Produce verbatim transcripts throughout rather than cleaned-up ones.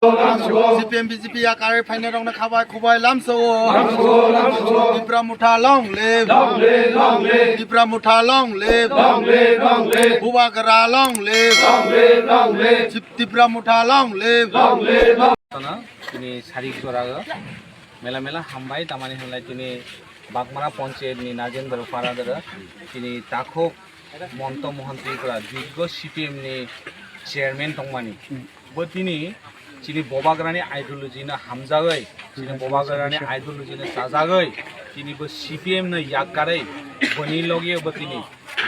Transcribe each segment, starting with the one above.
C P M B J P yakarwi phainairokno khabai khubai lamsao. Tipra Motha long live. Tipra Motha long live. Bubagra long live. Tipra Motha long live. Tini sarik jora o mela mela hambai tamani hwnlai tini Bagmara Panchayat ni Najendra Paradar tini takhuk Monto Mohan Tripura dirgo C P M ni chairman tongmani. Bo tini chini Bubagrani ideology no hamjagwi, chini Bubagrani ideology no chajagwi, tini bo C P M no yakkarwi, boni logi bo tini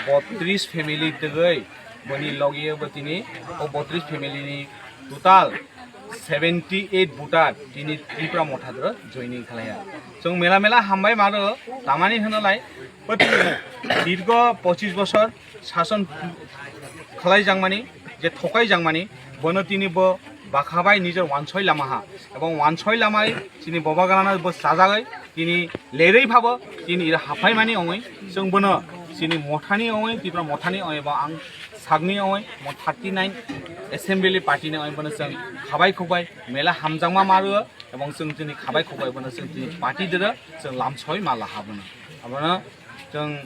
botris family twgwi, boni logi bo tini o botris family ni total seventy eight voter tini Tipra Motha dro joining khlaiya. Chwng mela mela hambai mano, tamani hwnlai, bo tini dirgo pochis bosor sason khlai jangmani, je thokai jangmani, bono tini bo bakha bai nijor wansoi lama ha, ebong wansoi lamai chini Bubagrano bo chajagwi tini lerwi phabo tini ira haphaimani ongwi chwng bono chini mothani ongwi, Tipra mothani ongwi bo ang sakni ongwi mo thirty nine assembly party ni ongwi bono chwng khabai khukbai mela hamjakma maru. Ebong chwng chini khabai khukbai bono chwng chini party dero chwng lamsoi mala habono. Abono chwng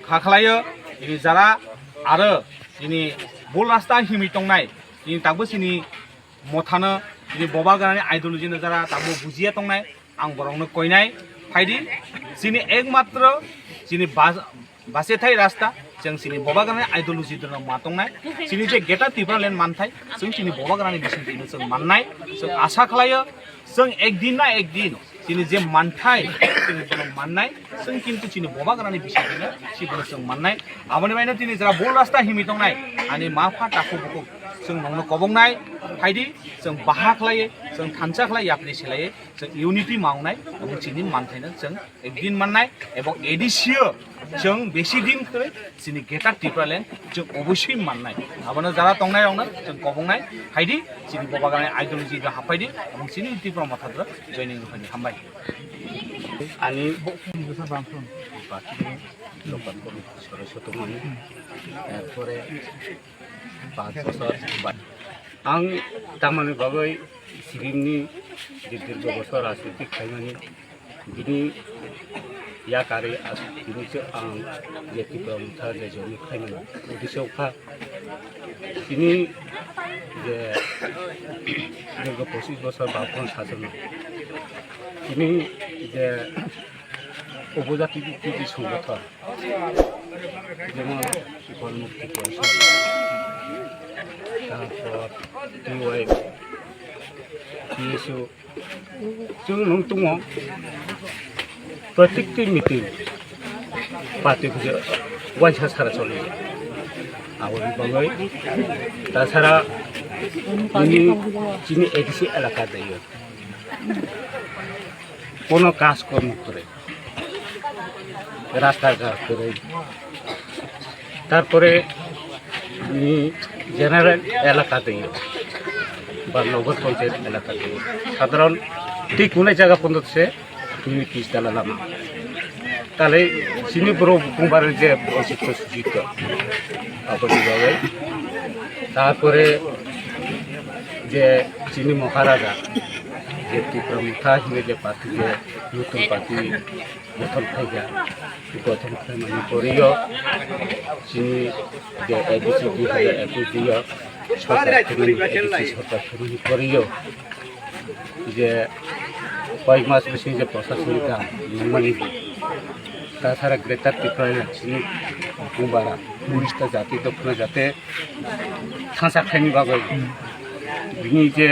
kha khlaio, chini jara aro chini bul rasta himwi tongnai, chini takbo chini mothano, chini Bubagrani ideology no jara takbo bujiya tongnai, ang borokno koinai, phaidi chini ekmatro chini bas-, Bachethai rasta, chwng chini Bubagrani ideology dwrwng ma tongnai. Chini je Greater Tipraland manthai, chwng chini Bubagrani bisingtwi chwng mannai. Chwng asa khlaio, chwng ekdin na ekdin chini je manthai, chini bono mannai. Chwng kintu chini Bubagrani bisingtwi si bono chwng mannai. Aboni baino tini jara bul rasta himwi tongnai, ani ma pha takhuk bukhuk chwng nongno kobongnai. Phaidi chwng baha khlaiwi, chwng thansa khlai yapri selaiwi, chwng unity ma wngnai, omo chini manthaino chwng ekdin mannai ebong A D C o chwng besi din kwrwi chini Greater Tipraland chwng obosoi mannai. Abono jara tongnairokno chwng kobongnai, phaidi chini Bubagrani ideology o haphaidi ebong chini Tipra Motha dro joining rwphaidi. Hambai. Ani party ni local committee sodosyo tongmani. Erpore panch bosor ba-, ang tamani bagwi C P M ni je dirgo bosor rajniti khlaimani, bini yakarwi as-, bini se ang je Tipra Motha je join khlaimani, uddesho wngkha tini je dirgo pochis bosor Bamfront sason, tini je উপজাতি ভিত্তিক যে সংগঠন, যেমন গণমুক্তি পরিষদ, তারপর TY, TSU, chwng nwng tongo, প্রত্যেকটি meeting party অফিসে ওয়াইসা ছাড়া চলে। Aboni bagwi তাছাড়া chini, chini A D C এলাকা দিয়ে কোনো কাজকর্ম করে রাস্তাঘাট করে, তারপরে উনি জেনারেল এলাকাতেই বা নগর পঞ্চায়েত এলাকাতেই সাধারণ ঠিক কোনো জায়গা পর্যন্ত সে তুমি পিচ দালা লামা। তাহলে চিনি বড় কুমারের যে বৈচিত্র্য সুচিত্র আপনি ভাবে, তারপরে যে চিনি মহারাজা যে ত্রিপুরা মুখা হিনে যে পার্টি যে নতুন পার্টি গঠন khaijak, gothono khaimani porwi o chini je A D C dui hazar ekush dui o sorkar khaimani, A D C sorkar khaimani porwi o je koyek mas bising je proshasonik kam nungmani, tasara Greater Tripura chini Bumbara, Burista jati, Dokkina jati, thansa khlaini bagwi bini je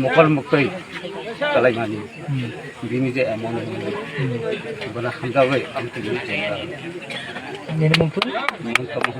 mokol muktwi kalaimani, bini je emon bono hamjagwi ang tini. Nini mung twi? Mung tamo.